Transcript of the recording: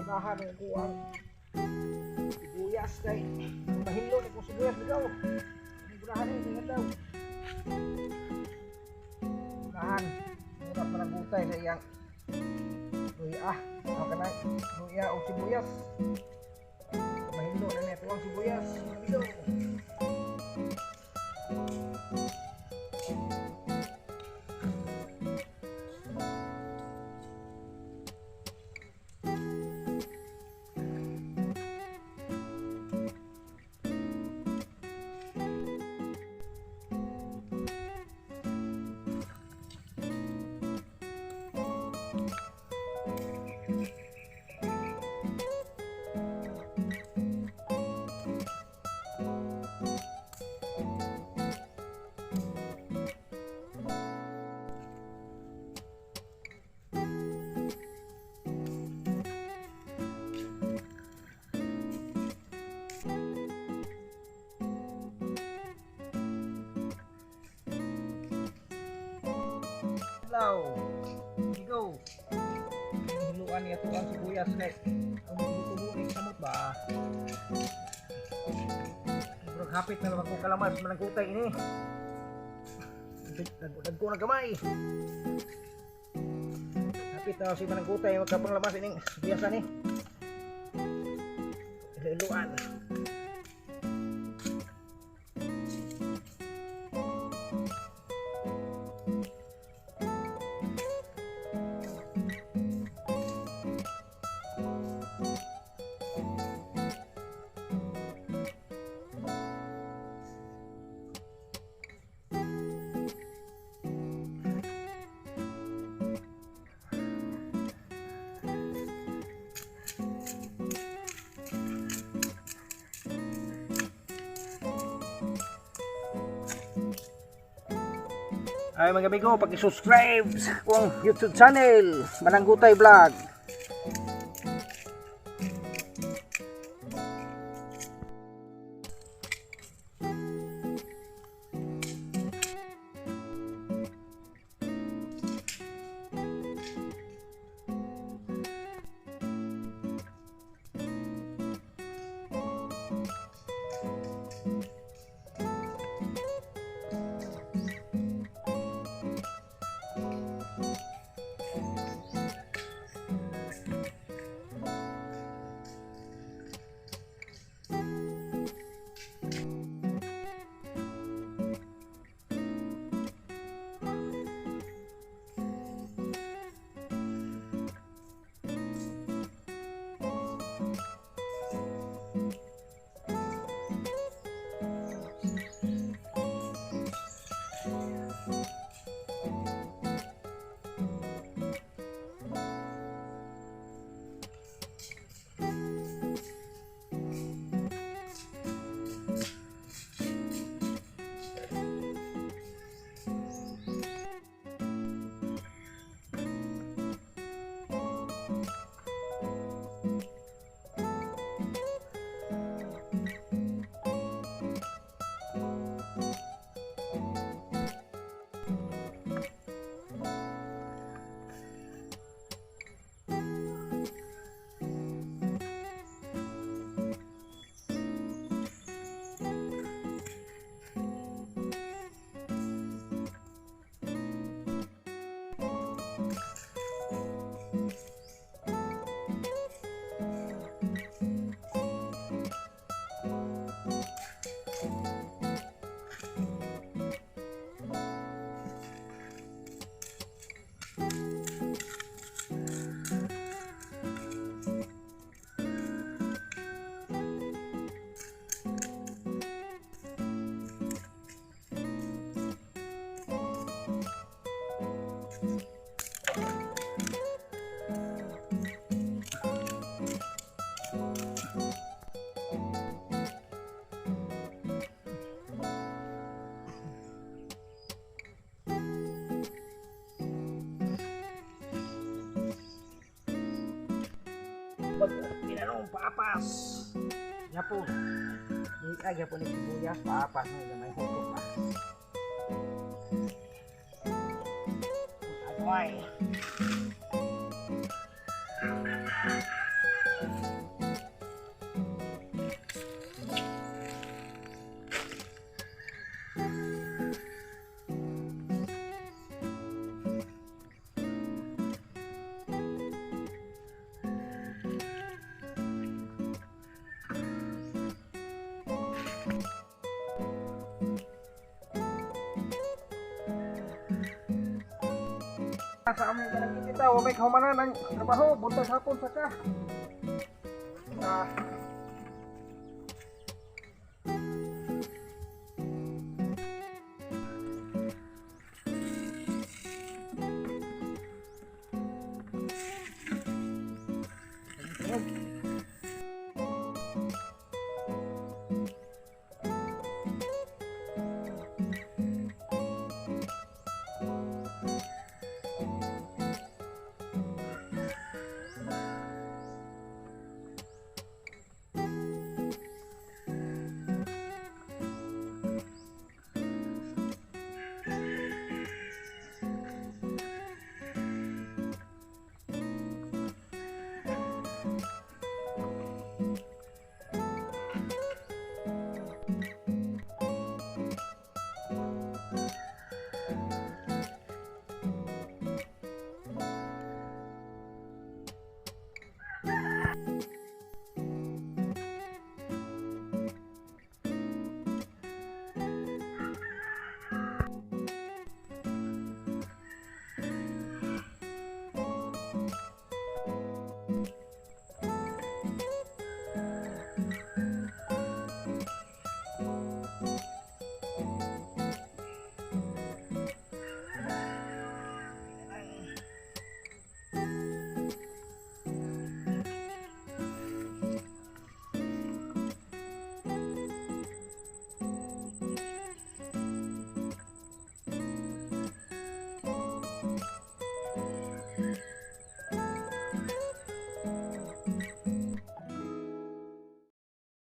Unahan ang kuang sibuyas kay mahilo ni kung sibuyas bigaw. Unahan ni ingat daw. Unahan mura pa ng gutay sa iyang luya. Ang kanang luya o sibuyas. Mahilo na niya tuwang sibuyas. Bigaw. Adlaw. Go. Hiluan niya to ang sibuyas kay ang tubo ni samot ba. Murag hapit na lang ko kalamas manang gutay ini. Dagko na gamay. Hapit na si manang gutay magkapanglamas ining sibuyasan ni. Hiluan. Ay mga amigo, paki-subscribe sa akong YouTube channel, Mananggutay Vlog. Pag tinanong paapas. Yapon. Ay, yapon ni sibuyas, paapas na gamay huto pa. Ay. Sa among kanang kita, wa may kahumanan ang trabaho, buntag hapon sa ka. Ah,